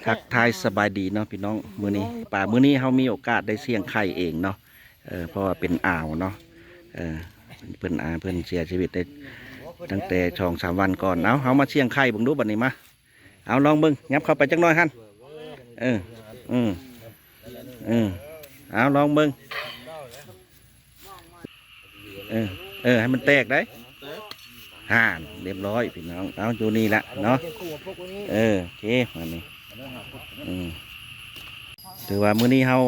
ທັກທາຍສະບາຍດີເນາະພີ່ນ້ອງ ມື້ນີ້ ປາ ມື້ນີ້ເຮົາມີໂອກາດໄດ້ສ່ຽງໄຂ່ເອງເນາະ ເອີ ເພາະວ່າເປັນອາວເນາະ ເອີ ເພິ່ນ ອາ ເພິ່ນເສຍຊີວິດໄດ້ຕັ້ງແຕ່ສອງສາມວັນກ່ອນ. ເອົາ ເຮົາມາສ່ຽງໄຂ່ເບິ່ງດູບັດນີ້ ມາ ເອົາ ລອງເບິ່ງ ຫຍັບເຂົ້າໄປຈັກໜ້ອຍຫັ້ນ ເອີ ເອີ ເອີ ເອົາ ລອງເບິ່ງ ເອີ ເອີ ໃຫ້ມັນແຕກໄດ໋ ແຕກ ຫັ້ນ ລຽບຮ້ອຍພີ່ນ້ອງ ເອົາ ຢູ່ນີ້ລະເນາະ ເອີ ໂອເຄ ມານີ້ ອືມ ຖືວ່າມື້ນີ້ເຮົາ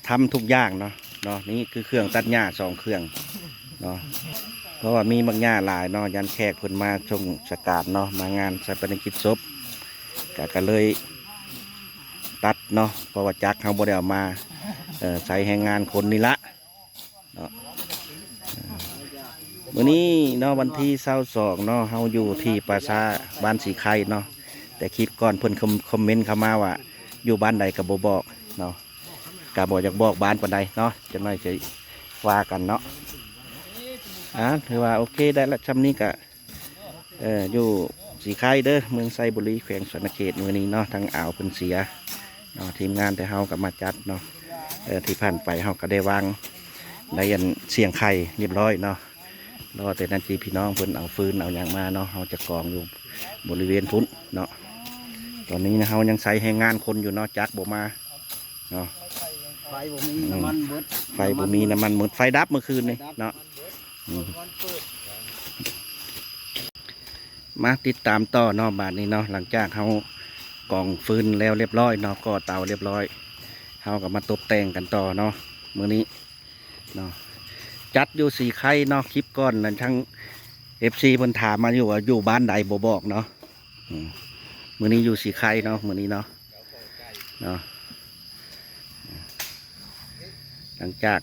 ທຳທຸກຢ່າງເນາະ ເນາະ ນີ້ຄືເຄື່ອງຕັດຫຍ້າສອງເຄື່ອງເນາະ ເພາະວ່າມີບັກຫຍ້າຫຼາຍເນາະ ຢ້ານແຂກເພິ່ນມາຊົງສະການເນາະ ມາງານຊາປະນະກິດສົບ ກະ ກະເລີຍຕັດເນາະ ເພາະວ່າຈັກເຮົາບໍ່ໄດ້ເອົາມາ ເອີ ໃຊ້ແຮງງານຄົນນີ້ລະ ເນາະ ມື້ນີ້ເນາະ ວັນທີຊາວສອງເນາະ ເຮົາຢູ່ທີ່ປ່າຊ້າບ້ານສີໄຄເນາະ ແຕ່ຄລິບກ່ອນເພິ່ນຄອມ ຄອມເມັນເຂົ້າມາວ່າຢູ່ບ້ານໃດກໍບໍ່ບອກເນາະ ກໍບໍ່ຢາກບອກບ້ານປານໃດເນາະ ຈັກໜ້ອຍຊິວ່າກັນເນາະ ອາ ຖືວ່າໂອເຄໄດ້ລະ ຊ່ຳນີ້ກະ ເອີ ຢູ່ສີໄຄເດີ ເມືອງໄຊບູລີ ແຂວງສະຫວັນນະເຂດ ມື້ນີ້ເນາະ ທາງອາວເພິ່ນເສຍເນາະ ທີມງານແຕ່ເຮົາກໍມາຈັດເນາະ ເອີ ທີ່ຜ່ານໄປເຮົາກໍໄດ້ວາງ ໄດ້ອັນສ່ຽງໄຂ່ລຽບຮ້ອຍເນາະ ລໍແຕ່ນັ້ນທີ່ພີ່ນ້ອງເພິ່ນເອົາຟືນເອົາຫຍັງມາເນາະ ເຮົາຈະກອງຢູ່ບໍລິເວນພຸ້ນເນາະ ຕອນນີ້ນະ ເຮົາຍັງໃຊ້ແຮງງານຄົນຢູ່ເນາະ ຈັກບໍ່ມາເນາະ ໄຟບໍ່ມີ ອືມ ນ້ຳມັນເບິດ ໄຟບໍ່ມີ ນ້ຳມັນເບິດ ນ້ຳມັນເບິດ ໄຟດັບມື້ຄືນນີ້ເນາະ ອືມ ມາຕິດຕາມຕໍ່ເນາະ ບາດນີ້ເນາະ ຫຼັງຈາກເຮົາກອງຟືນແລ້ວລຽບຮ້ອຍເນາະ ກໍ່ເຕົາລຽບຮ້ອຍ ເຮົາກໍມາຕົບແຕ່ງກັນຕໍ່ເນາະ ມື້ນີ້ເນາະ ຈັດຢູ່ສີໄຄເນາະ ຄລິບກ່ອນນັ້ນ ທາງເອັຟຊີເພິ່ນຖາມມາຢູ່ວ່າຢູ່ບ້ານໃດບໍ່ບອກເນາະ ອືມ ມື້ນີ້ຢູ່ສີໄຄເນາະ ມື້ນີ້ເນາະ ເນາະ ຫຼັງຈາກ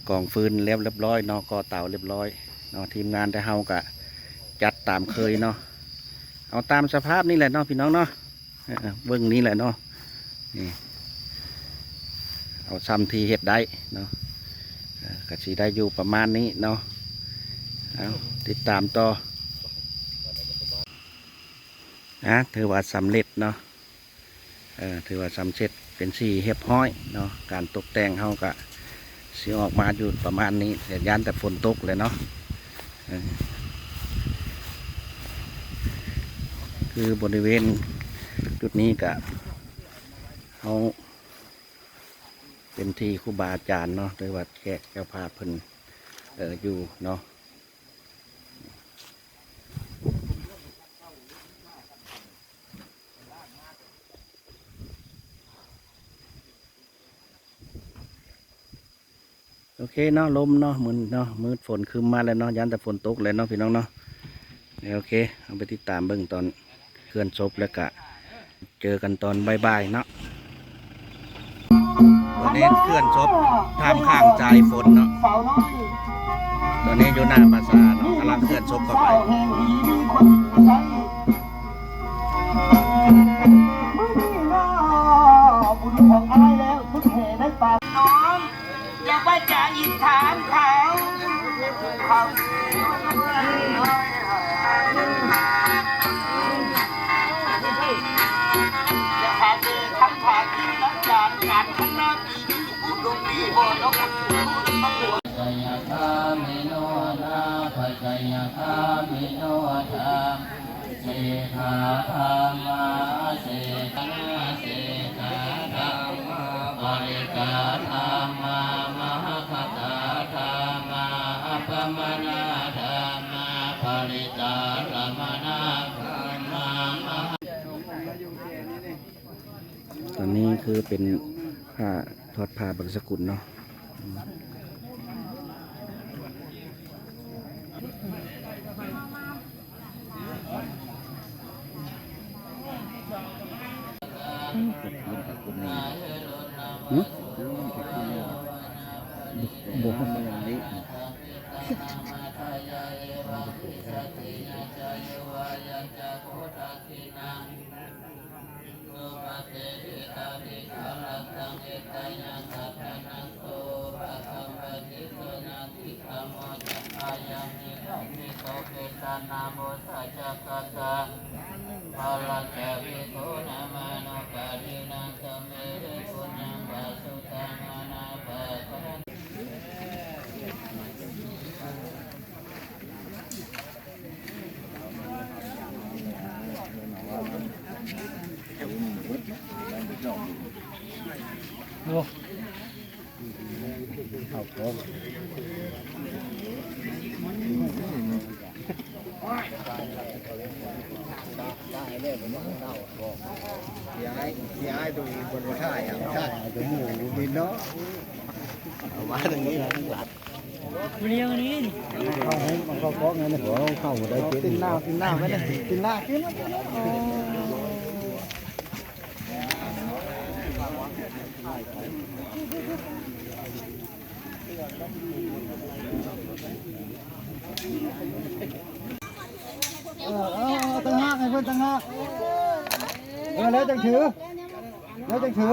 ກອງຟືນແລ້ວລຽບຮ້ອຍເນາະ ກໍ່ເຕົາລຽບຮ້ອຍເນາະ ທີມງານແຕ່ເຮົາກະຈັດຕາມເຄີຍເນາະ ເອົາຕາມສະພາບນີ້ແຫຼະເນາະ ພີ່ນ້ອງເນາະ ເອີ ເບິ່ງນີ້ແຫຼະເນາະ ນີ້ ເອົາຊ່ຳທີ່ເຮັດໄດ້ເນາະ ເອີ ກະຊິໄດ້ຢູ່ປະມານນີ້ເນາະ ເອົາ ຕິດຕາມຕໍ່ ອາ ຖືວ່າສຳເລັດເນາະ ເອີ ຖືວ່າສຳເລັດເປັນທີ່ຮຽບຮ້ອຍເນາະ ການຕົກແຕ່ງເຮົາກະຊິອອກມາຢູ່ປະມານນີ້ ແຕ່ຢ້ານແຕ່ຝົນຕົກແຫຼະເນາະ ເອີ ຄືບໍລິເວນຈຸດນີ້ກະ ເຮົາເປັນທີ່ຄູບາອາຈານເນາະ ຫຼືວ່າແຂກເຈົ້າພາບເພິ່ນ ເອີ ຢູ່ເນາະ. ໂອເຄເນາະ ລົມເນາະ ມື້ນີ້ເນາະ ມືດຝົນຄຶ້ມມາແລ້ວເນາະ ຢ້ານແຕ່ຝົນຕົກແຫຼະເນາະ ພີ່ນ້ອງເນາະ. ໂອເຄ ເຮົາໄປຕິດຕາມເບິ່ງຕອນເຄື່ອນສົບ ແລ້ວກະເຈີກັນຕອນບ່າຍໆເນາະ. ຕອນນີ້ເຄື່ອນສົບທ່າມຂ້າງສາຍຝົນເນາະ ຕອນນີ້ຢູ່ໜ້າປາສາດເນາະ ກຳລັງເຄື່ອນສົບເຂົ້າໄປ. ຢ່າໄປຈະອິດຖານເຂົາ ເຂົາຊິນ້ອຍໃຫ້ ຢ່າຫາເດຄຳຖາມທີ່ລັກການ ການພັນນາປີນີ້ ຜູ້ດົງດີບໍ່ຕ້ອງ ກາຍະຄາມິໂນ ນາພະກາຍະຄາມິໂນ ທຳ ເສຂາທຳມາ ອະເສຂະນາ ເສຂາທຳມາ ປະລິກາທຳມາ ມະຫັກຂະຕາທຳມາ ອັບປະມານາທຳມາ ປະລິກາລະມະນາທຳມາ ມະຫະ. ຕອນນີ້ຄືເປັນຜ້າ ທອດຜ້າບັງສະກຸນເນາະ. ໂອ້ ເສຍຫາຍ ເສຍຫາຍໂຕເອງ ບໍ່ໄດ້ຖ່າຍ ຖ່າຍແຕ່ໝູ່ນີ້ເນາະ ເອົາມາທາງນີ້ລະ ທາງຫຼັງ ບໍ່ລ້ຽງອັນນີ້ ເຂົ້າໃຫ້ມັນເຂົ້າກ້ອງນັ້ນ ເຂົ້າໄດ້ເຕັມ ຕິນໜ້າ ຕິນໜ້າໄວ້ເລີຍ ຕິນໜ້າ ກິນ ເອີ ເອົາ ເອົາຕ່າງຫາກ ໃຫ້ເພິ່ນຕ່າງຫາກ ເອີ ແລ້ວຈັ່ງຖື ແລ້ວຈັ່ງຖື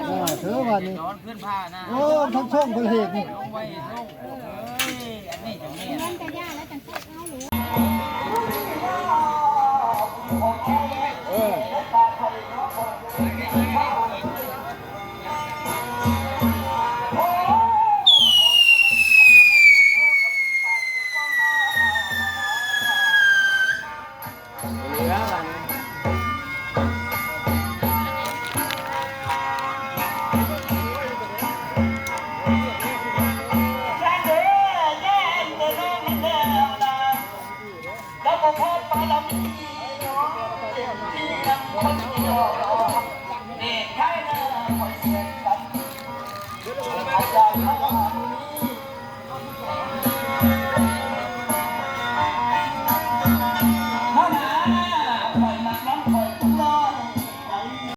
ເອີ ຖືບາດນີ້ ໂອ້ ທັງຊ່ອງເພິ່ນເຮັດນີ້ ເອີ.